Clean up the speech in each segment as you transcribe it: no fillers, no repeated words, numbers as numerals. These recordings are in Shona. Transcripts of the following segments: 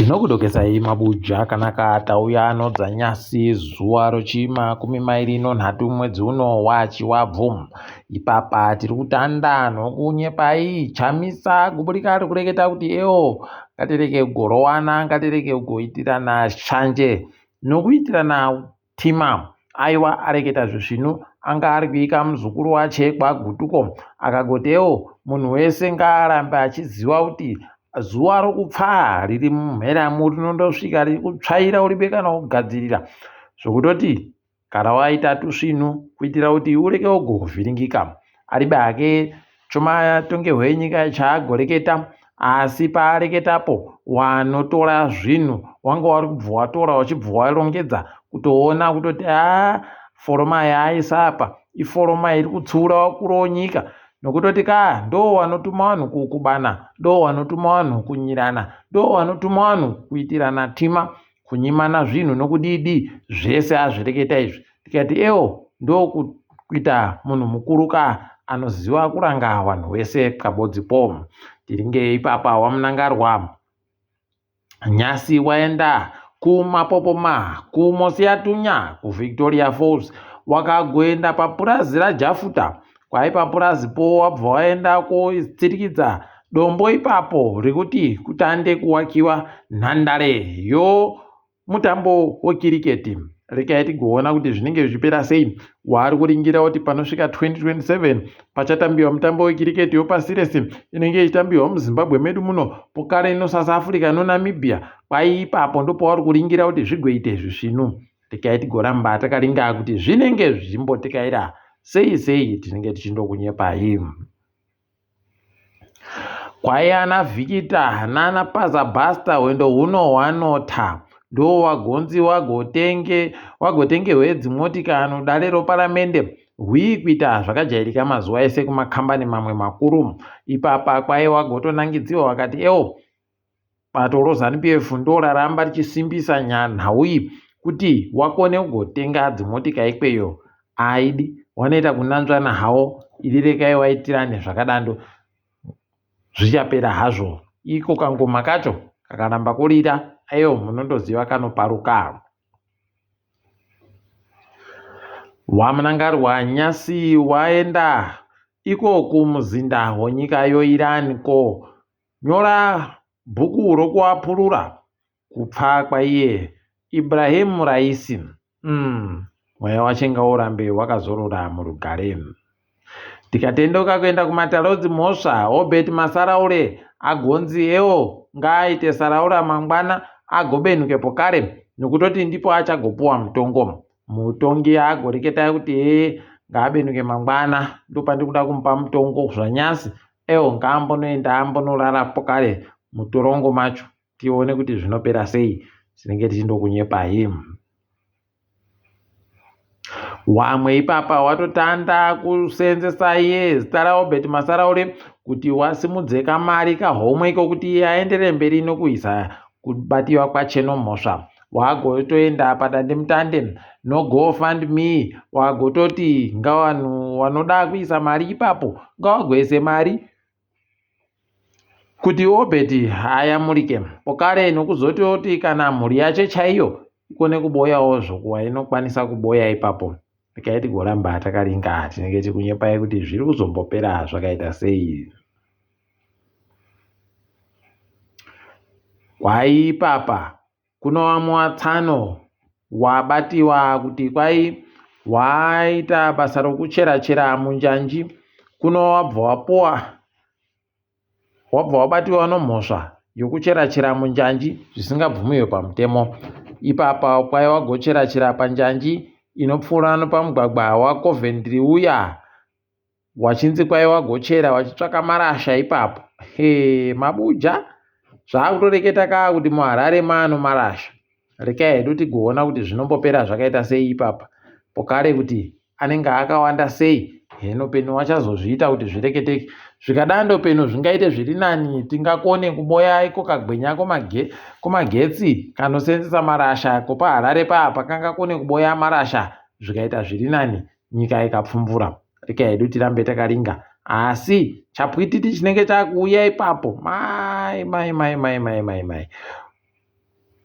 Tinokudokesai mabuja akanaka tauya nodzanyasi zuva rochimakumi mairi nonhatu mwedzi uno waChivabvu. Ipapa tiri kutanda nokunyepai Chamisa kuburika ari kureketa kuti ewo ngatireke kugorowana ngatireke kugoitirana shanje nokuitirana Tima aiwa areketa zvisvinu anga ari kuika muzukuru wache kwaGutuko akagotewo munhu wese ngaarambe achiziva kuti zuva rokupfaa riri mumheramu rinondosvika rikutsvaira uribe kana kugadzirira zvokutoti kana waita tusvinu kuitira kuti ureke ugovhiringika aribe hake chomatongerwo enyika chaagoreketa asi paareketapo wanotora zvinhu wanga wari kubva watora wachibva warongedza kutoona kutoti haa foroma yaaisa apa iforoma iri kutsiura vakuru wenyika nokutoti ka ndo wanotuma vanhu kukubana ndo wanotuma vanhu kunyirana ndo wanotuma vanhu kuitirana tima kunyimana zvinhu nokudii zvese azvireketa izvi tikati ewo ndokuita munhu mukuru ka anoziva kuranga vanhu wese kabodzi po tiringe ipapa wamunangarwa nyasi waenda kumapopoma kumosiyatunya kuvictoria falls wakagoenda papurazi rajafuta kwai papurazi po wabva waenda kotsirikidza dombo ipapo rekuti kutande kuwakiwa nhandare yo mutambo wekiriketi rekai tigoona kuti zvinenge zvichipera sei waari kuringira kuti panosvika 2027 pachatambiwa mutambo wekiriketi wepasi rese inenge ichitambiwa muzimbabwe medu muno pokare nosouth africa nonamibia kwai ipapo ndopauri kuringira kuti zvigoite zvisvinu rekai tigoramba takaringa kuti zvinenge zvichimbotekaira sei sei tinenge tichindokunyepai Kwai ana Vikita nana Pazabhasta hwendo huno hwanotha ndowagonzi wagotenge wagotengerwe dzimotika anodare roparamende hwii kuita zvakajairika mazuva ese kumakambani mamwe makuru ipapa kwai wagotonangidziwa wakati ewo bato roZanu-PF ndoraramba richisimbisa nhau iyi kuti wakone kugotenga dzimotika ikweyo aidi wanoita kunanzvana hawo idi rekai waitirane zvakadando zvichapera hazvo iko kangoma kacho kakaramba kurira ayo munondoziva kanoparuka wamunangarwa nyasi waenda iko kumuzinda wenyika yoIran ko Nyora bhuku rokuapurura kupfa kwaiye Ibrahim Raisi. Umm mweya wache ngaurambe wakazorora murugare. Tikatendeuka kuenda kumatare edzimhosva, Obert Masaraure agonzi ewo ngaaite saraura mangwana agobenuke pokare nokutoti ndipo achagopuwa mutongo. Mutongi agoreketa kuti hee ngaabenuke mangwana ndopandikuda kumupa mutongo zvanyasi Ewo ngaambonoenda ambonorara pokare mutorongo macho tione kuti zvinopera sei tinenge tichindokunyepai wamwe ipapa watotanda kuseenzesa iye zita raobert masaraure kuti wasimudze kamari kahomwe kokuti iye aenderere mberi nokuisa kubatiwa kwacheno mhosva wagotoenda padandemutande no go fund me wagototi ngavanhu wanoda kuisa mari ipapo ngawagoise mari kuti obert ayamurike pokare nokuzototi kana mhuri yacho chaiyo ikone kuboyawo zvokuwa inokwanisa kuboya ipapo rekai tigoramba takaringa tinenge tikunyepai kuti zviri kuzombopera zvakaita sei Kwai ipapa kuno tsano wabatiwa kuti kwai waita basa rokuchera chera munjanji kuno wabva wapuwa wabva wabatiwa nomhosva yokuchera chera munjanji zvisingabvumiwe pamutemo. Ipapa kwai wagochera chera panjanji inopfuura nopamugwagwa waCoventry uya Wachinzi kwai wagochera wachitsvaka marasha ipapo. Hee mabuja zvakutoreketa kaa kuti muHarare maano marasha. Rekai hedu tigoona kuti zvinombopera zvakaita sei ipapa. Pokare kuti anenge akawanda sei heno peno wachazozviita kuti zvireketeke. Zvikadando peno zvingaite zviri nani tingakone kuboya iko kagwenya komagetsi kanosenzesa marasha kopaHarare papa kangakone kuboya marasha zvikaita zviri nani nyika ikapfumvura rega hedu tirambe takaringa asi chapwititi chinenge chakuuya ipapo mai mai mai mai mai mai mai.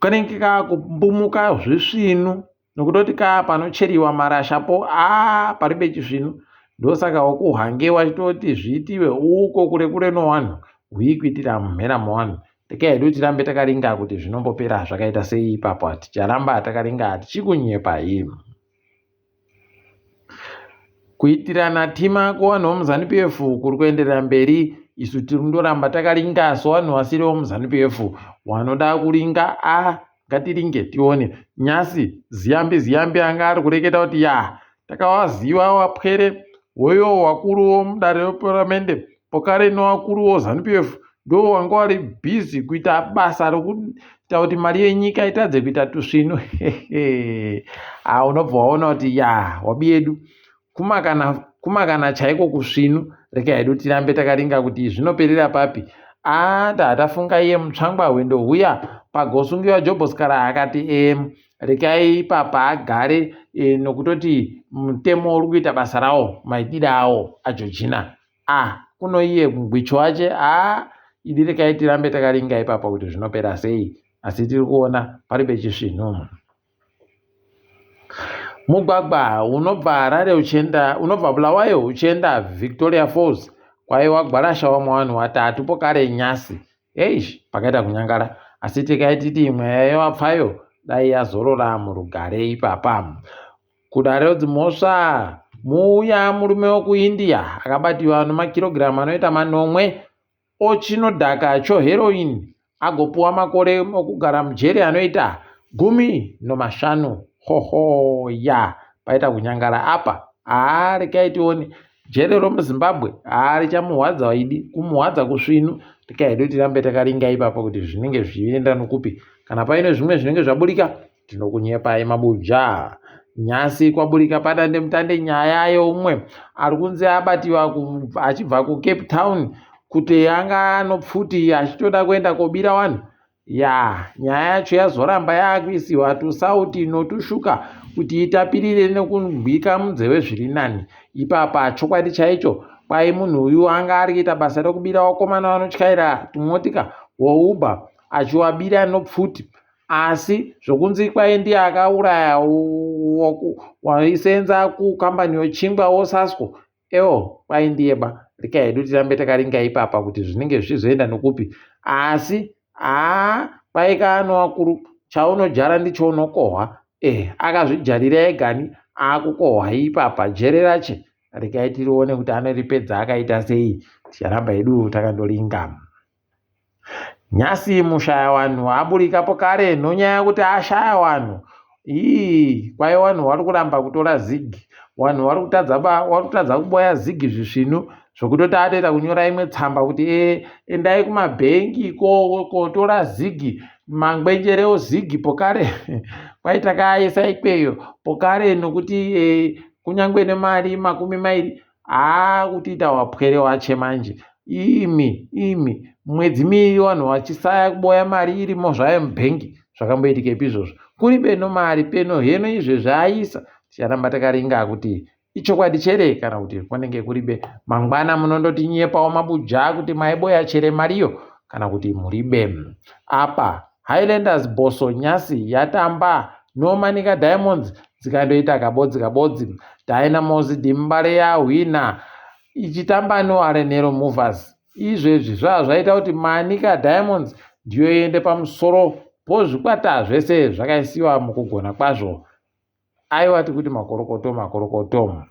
Kanenge kakumbumuka zvisvinu nokutoti kaa panocheriwa marasha po aa paribe chisvinu. Ndosaka wakuhange wachitoti zviitiwe uko kure kure nowanhu huyi kuitira mumhera mowanhu. Rekai hedu tirambe takaringa kuti zvinombopera zvakaita sei ipapo ticharamba takaringa tichikunyepai. Kuitirana tima kuvanhu vemuZanu PF kuri kuenderera mberi isu tiri kundoramba takaringa sevanhu vasiri vemuZanu PF vanoda kuringa a ngatiringe tione nyasi ziyambi ziyambi anga ari kureketa kuti ya takawaziva wapwere hoyo wakuru womudare reparamende pokare newakuru wozanu PF ndo wanga wari busy kuita basa rokuita kuti mari yenyika itadze kuita tusvinu. Ah, unobva waona kuti ya wabi yedu kumakana, kumakana chaiko kusvinu. Rega hedu tirambe takaringa kuti zvinoperera papi. Ah, tatafunga iye mutsvangwa hwendo huya pagosungiwa Jobhosikara akati em rekai ipapa agare e, nokutoti mutemo uri kuita basa rawo maitire awo aJojina. Ah, kuno iye mugwicho wache ah, idi rekai tirambe takaringa ipapa kuti zvinopera sei, asi tiri kuona pari pechisvinhu. Mugwagwa unobva Harare uchienda unobva Bulawayo uchienda Victoria Falls kwaiwa gwarasha wamwe vanhu watatu pokare nyasi. Eish, pakaita kunyangara asi tikai titi mweya yewapfayo dai yazorora murugare ipapa. Kudare dzimhosva muuya murume wekuIndia akabatiwa nemakirogiramu anoita manomwe ochinodhaka choheroin agopuwa makore okugara mujeri anoita 15. Hoho ya paita kunyangara apa. Haa rekai tione jere romuZimbabwe haa richamuhwadza idi kumuhwadza kusvinu. Rekai hedu tirambe takaringa ipapo kuti zvinenge zvichienda nokupi. Kana paine zvimwe zvinenge zvaburika Tinokunyepai mabuja. Nhasi kwaburika padandemutande nyaya yeumwe ari kunzi abatiwa achibva kuCape Town kuti anga anopfuti achitoda kuenda kobira vanhu. Ya, nyaya yacho yazoramba yakuisiwa tusauti notushuka kuti itapirire nekugwika munzeve zviri nani. Ipapa chokwadi chaicho kwai munhu uyu anga ari kuita basa rekubira vakomana vanotyaira tumotika woUber achiwabira nopfuti. Asi zvokunzi kwai ndiye akauraya waisenza kukambani yochingwa woSasco ewo kwai ndiye ba rika hedu tirambe takaringa ipapa kuti zvinenge zvichizoenda nokupi asi haa kwai kaanowakuru chaunojara ndicho unokohwa eh akazvijarira egani akukohwa ipapa jere rache rekai tirione kuti anoripedza akaita sei ticharamba hedu takandoringa. Nhasi mushaya wanhu aburika pokare nonyaya yekuti ashaya wanhu ii kwai wanhu wari kuramba kutora zig wanhu wari kutadza ba wari kutadza kuboya zig zvisvinu zvokutoti atoita kunyora imwe tsamba kuti e endai kumabhengi kotora zig mangwenjerewo zig pokare kwai takaaisa ikweyo pokare nokuti e, kunyange nemari 20 Haa kutiita wapwere wache manje imi imi mwedzi miiri wanhu wachisaya kuboya mari irimo zvayo mubhengi zvakamboitikepi izvozvo kuri beno mari peno heno izvezvi aisa ticharamba takaringa kuti ichokwadi chere kana kuti kwanenge kuribe mangwana munondotinyepawo mabuja kuti maiboya chere mariyo kana kuti muribe apa Highlanders Bosso nyasi yatamba noManica Diamonds dzikandoita kabodzi kabodzi. Dynamos Dembare yahwina ichitamba noArenero Movers. Izvezvi zvava zvaita kuti Manica Diamonds ndiyo iende pamusoro pozvikwata zvese zvakaisiwa mukugona kwazvo. Aiwa tikuti makorokoto makorokoto.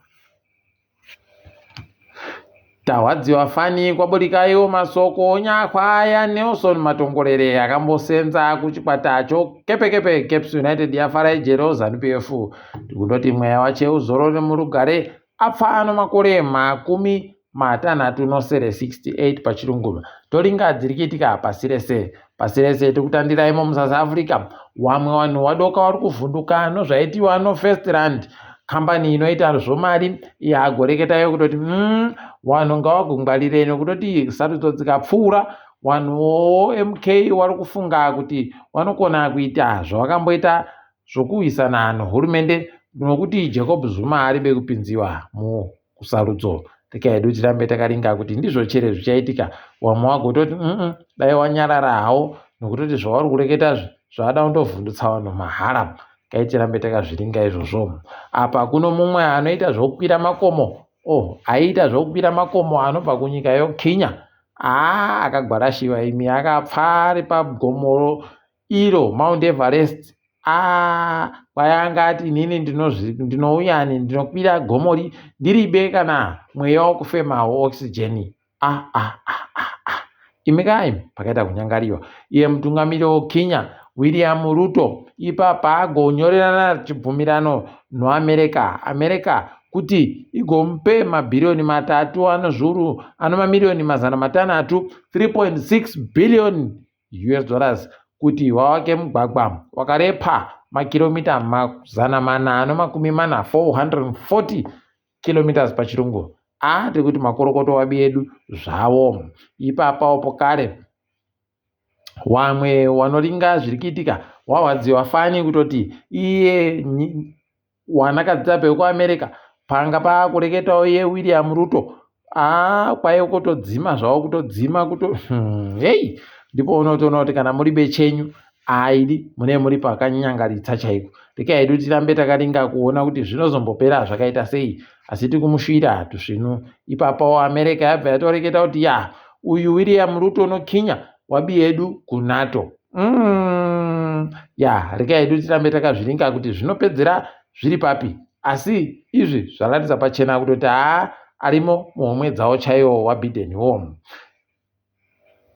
Tahwadziwa fani kwaburika iwo masoko onyahwa aya Nelson Matongorere akambosenza kuchikwata chokepekepe Caps United yafara ijero Zanu PF tikundoti mweya wache uzorore murugare apfa ano makore 67 68 pachirungu toringa dziri kuitika pasi rese pasi rese tikutandira imo musouth africa wamwe vanhu wadoka vari kuvhunduka nozvaitiwa nofirst rand kambani inoita zvomari yagoreketayo kutoti vanhu ngavagungwarire nokutoti sarudzo dzikapfuura vanhu mk vari kufunga kuti vanokona kuita zvavakamboita zvokuwisana nohurumende nokuti jacob zuma aribe kupinziwa kusarudzo rega hedu tirambe takaringa kuti ndizvo chere zvichaitika wamwe wagototi mm dai wanyarara hawo nokutoti zvauri kureketazvi zvada kundovhundutsa vanhu mahara. Kai tirambe takazviringa izvozvo. Apa kuno mumwe anoita zvokukwira makomo oh aiita zvokukwira makomo anobva kunyika yoKenya. Haa akagwarashiwa imi akapfa ari pagomo iro Mount Everest. Aa kwayanga ati inini ndinouyani ndinokwira gomo ndiribe kana mweya wokufemawo oxygen. Ah, ah, ah, ah, ah. Imi kai pakaita kunyangariwa. Iye mutungamiri woKenya William Ruto ipapa agonyorerana chibvumirano noAmerica. America kuti igomupe mabhiriyoni matatu anozviuru ano mamiriyoni 600, 3.6 billion US dollars kuti vavake mugwagwa wakarepa makiromita 440, 440 kilometers pachirungu. A tiri kuti makorokoto wabi edu zvavo. Ipapawo pokare wamwe wanoringa zviri kuitika wahwadziwa fani kutoti iye wanakadzidza pekuAmerica panga paakureketawo iye William Ruto. Aa kwaive kutodzima zvavo kutodzima kuto hei ndipo unotoona kuti kana muri bechenyu aidi mune muri pakanyangaritsa chaiko. Rekai hedu tirambe takaringa kuona kuti zvinozombopera zvakaita sei asi tikumushuvira tusvinu. Ipapawo America yabva yatoreketa kuti ya uyu William Ruto noKenya wabi yedu kuNATO. Ya rekai hedu tirambe takazviringa kuti zvinopedzera zviri papi. Asi izvi zvaratidza pachena kutoti haa arimo muhomwe dzavo chaiwo waBiden wo.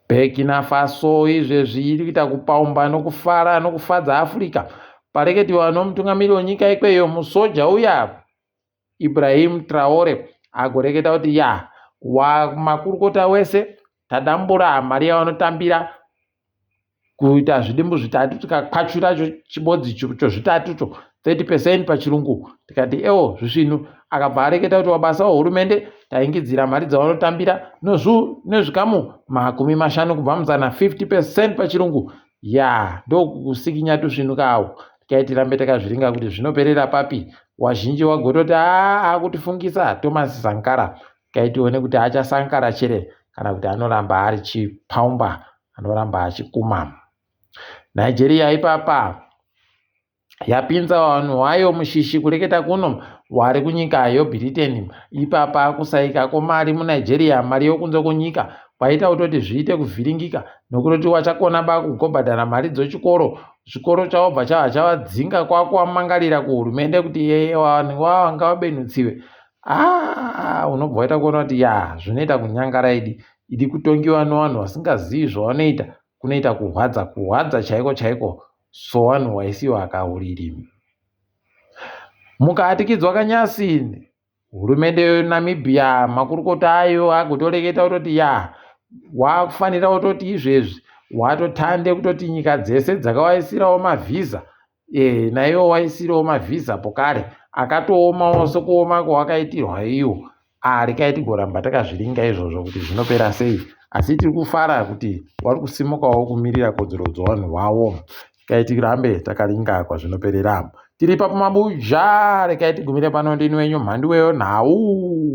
Burkina Faso izvezvi iri kuita kupaumba nokufara nokufadza Africa. Pareketiwa nomutungamiri wenyika ikweyo musoja uya Ibrahim Traore agoreketa kuti ya makurukota wese tadambura mari yavanotambira kuita zvidimbu zvitatu tikakwachura chibodzi chozvitatucho 30 percent pachirungu tikati ewo zvisvinu. Akabva areketa kuti wabasa wehurumende taingidzira mari dzavanotambira nezvikamu 50 kubva muzana, 50 percent pachirungu. Ya ndokusikinya tusvinu kawo. Tikai tirambe takazviringa kuti zvinoperera papi. Wazhinji wagototi aa akutifungisa Thomas Sankara. Tikai tione kuti achasankara chere kana kuti anoramba ari chipaumba, anoramba achikuma. Nigeria ipapa yapinza vanhu wayo mushishi kureketa kuno wari kunyika yoBritain. Ipapa kusaika kwemari muNigeria, mari yokunze kwenyika kwaita kutoti zviite kuvhiringika nokutoti wachakona ba kugobhadhara mari dzochikoro. Chikoro chavobva chava chavadzinga kwakuvamangarira kuhurumende kuti yeye vanhu vava ngavabenutsiwe. Aa unobva waita kuona kuti ya zvinoita kunyangara idi idi kutongiwa nevanhu vasingazivi zvavanoita kunoita kuhwadza kuhwadza chaiko chaiko sowanhu waisiwa akauriri. Mukatikidzwa kanyasi hurumende yeNamibia makurukota ayo agotoreketa kutoti ya wakufanira kutoti izvezvi watotande kutoti nyika dzese dzakawaisirawo mavhiza e, naiwo waisirawo mavhiza pokare akatoomawo sekuoma kwawakaitirwa iwo. Rekai tigoramba takazviringa izvozvo kuti zvinopera sei, asi tiri kufara kuti vari kusimukawo kumirira kodzero dzevanhu vavo. Rekai tirambe takaringa kwazvinoperera. Tiri papo mabuja, rekai tigumire pano. Ndini wenyu Mhanduweyo Nhau.